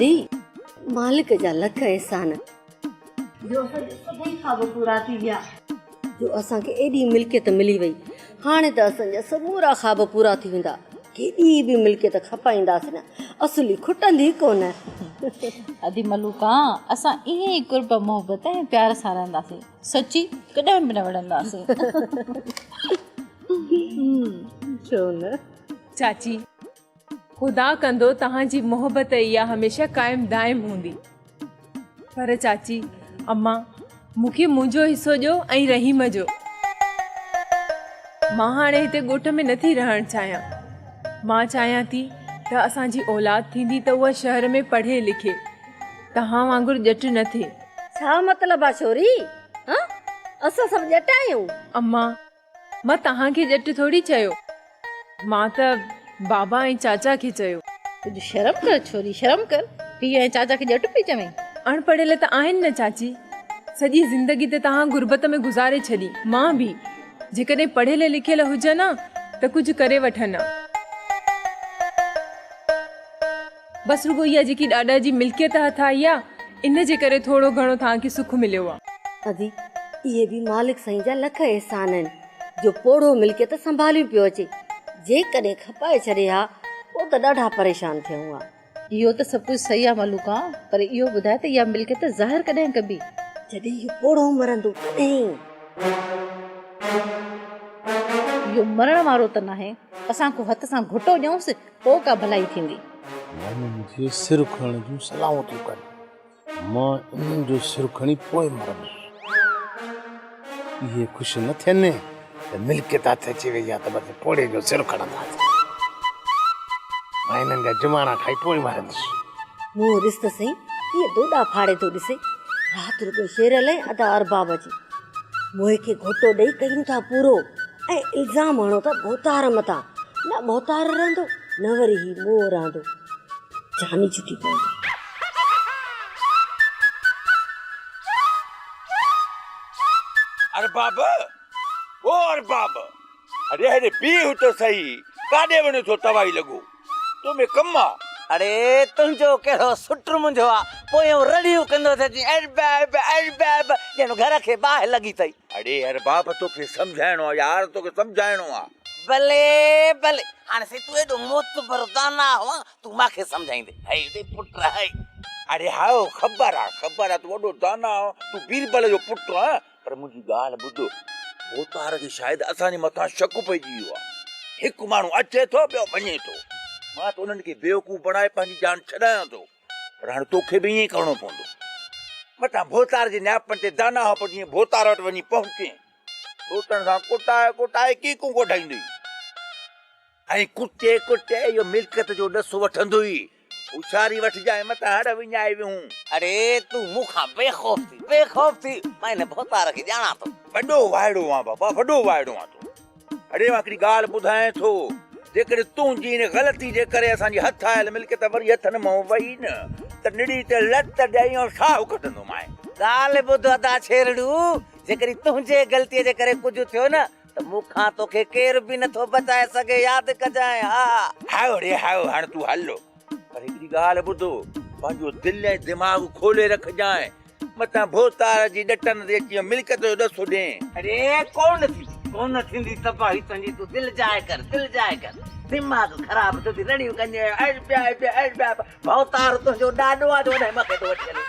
The مالڪ جا لک احسان. جو اسان جا سڀئي خواب پورا ٿي ويا. جو اسان کي ايڏي ملڪيت ملي وئي. هاڻي ته اسان جا سمورا خواب پورا ٿي ويندا. ڪيڏي به ملڪيت کپائينداسين نه اصلي کٽندي ڪونه. ادي ملوڪا اسان ائين ئي قرب محبت ۽ پيار سان رهنداسين. سچي ڪڏهن به نه وڙهنداسين. ڇو نه. چاچي خدا ڪندو توهان جي محبت اها هميشه قائم دائم هوندي. پر چاچي، امان، مون کي منهنجو حصو ڏيو ۽ رحيم جو. مان هاڻي هتي ڳوٺ ۾ نٿي رهڻ چاهيان. مان چاهيان ٿي ته اسان جي اولاد ٿيندي ته اها شهر ۾ پڙهي لکي. توهان وانگر ڄٽ نه ٿئي. ڇا مطلب آ ڇوري؟ ها؟ اسان سڀ ڄٽ آهيون؟ امان، مان توهان کي ڄٽ ٿوري چيو. مان ته بابا ۽ چاچا کي چيو. ڪجهه شرم ڪر ڇوري شرم ڪر. پيء ۽ چاچا کي ڄٽ پئي چوين. اڻ پڙهيل ته آهن نه چاچي. سڄي زندگي ته توهان غربت ۾ گذاري ڇڏي. مان به. جيڪڏهن پڙهيل لکيل هجن ها ته ڪجهه ڪري وٺن ها. بس رڳو اها جيڪي ڏاڏا جي ملڪيت هٿ آئي آ، ان جي ڪري ٿورو گهڻو توهان کي سک مليو آ. ادي، اهي به مالڪ سائين جا لک احسان آهن، جو پوڙهو ملڪيت سنڀاليون پيو اچي. جيڪڏهن کپائي ڇڏي ها، پوء ته ڏاڍا پريشان ٿيون ها. اهو ته سڀ ڪجهه صحيح آ ملوڪا، پر اهو ٻڌاء ته اها ملڪيت ظاهر ڪڏهن ڪبي؟ جڏهن اهو پوڙهو مرندو تڏهن. اهو مرڻ وارو ته ناهي، اسان ڪو هٿ سان گهٽو ڏيونس، پوء ڪا ڀلائي ٿيندي. ماڻهو منهنجي سر کڻڻ جون صلاحون ٿيون ڪن. مان انهن جو سر کڻي پوء مرندس. اهي خوش نه ٿين ته ملڪيت هٿ اچي وئي آهي ته بس پوڙهي جو سر کڻنداسين. مان انهن جا جماڻا کائي پوء مرندس. منهن ڏس ته سهي، ڪيئن دوڏا ڦاڙي ٿو ڏسي. رات رڳو شيرل ۽ ادا ارباب جي. موهي کي گهوٽو ڏئي ڪيون ٿا پورو ۽ الزام هڻو ٿا ڀوتار مٿان. نه ڀوتار رهندو نه وري هي موهه رهندو. جان ئي ڇٽي پوندي. ارباب! او ارباب! اڙي هيڏي بيهه ته سهي، ڪاڏي وڃين ٿو توائي لڳو؟ تو ۾ ڪم آ. اڙي تنهنجو ڪهڙو سٽ منهنجو آ، پويون رڙيون ڪندو ٿو اچين ارباب! ارباب! ڄڻ گهر کي باهه لڳي اٿئي. اڙي ارباب توکي سمجهائڻو آ يار، توکي سمجهائڻو آ. بلي بلي، هاڻي سائين تون ايڏو معتبر داناء هئان، تون مان کي سمجهائيندين. هئي ڙي پٽ هئي. اڙي هائو خبر آ، خبر آ تون وڏو داناء آن، تون بيربل جو پٽ آن، پر منهنجي ڳالهه ٻڌ، ڀوتار کي شايد اسان جي مٿان شڪ پئجي ويو آ. هڪ ماڻهو اچي ٿو ٻيو وڃي ٿو. مان ته انهن کي بيوقوف بڻائي پنهنجي جان ڇڏايان ٿو. پر هاڻي توکي به ائين ئي ڪرڻو پوندو. متان ڀوتار جي نياپن تي داناء پر جيئن ڀوتار وٽ وڃي پهچين، ڏوٽن سان ڪٽائي ڪٽائي ڪيڪون ڪڍائيندوئي ۽ ڪٽي ڪٽي اهو ملڪيت جو ڏس وٺندوئي. هوشياري وٺجانء متان هڙ وڃائي ويهون. اڙي تون مون کان بي خوف ٿي، بي خوف ٿي، مان هن ڀوتار کي ڄاڻان ٿو. وڏو وائڙو آن بابا، وڏو وائڙو آن تون. اڙي مان هڪڙي ڳالهه ٻڌايان ٿو، جيڪڏهن تنهنجي ان غلطي جي ڪري اسان جي هٿ آيل ملڪيت وري هٿن مان وئي نه ته نڙي تي لت ڏئي ۽ ساهه ڪڍندومانء. ڳالهه ٻڌ ادا ڇيرڙو، جيڪڏهن تنهنجي غلطيء جي ڪري ڪجهه ٿيو نه ته مون کان توکي ڪير به نٿو بچائي سگهي، ياد ڪجانء ها. هائو ڙي هائو، هاڻ تون هل. پر هڪڙي ڳالهه ٻڌ، پنهنجو دل ۽ دماغ کولي رکجانء، متان ڀوتار جي ڏٽن تي اچي ملڪيت جو ڏس ڏين. اڙي ڪونه ٿيندي، ڪونه ٿيندي تباهي تنهنجي، تون دل جاء ڪر، دل جاء ڪر، دماغ خراب ٿيو ٿي رڙيون ڪندين، اڙ پيا، اڙ پيا، اڙ پيا، ڀوتار تنهنجو ڏاڏو آ جو اڏهين مون کي ٿو وٺي هلي.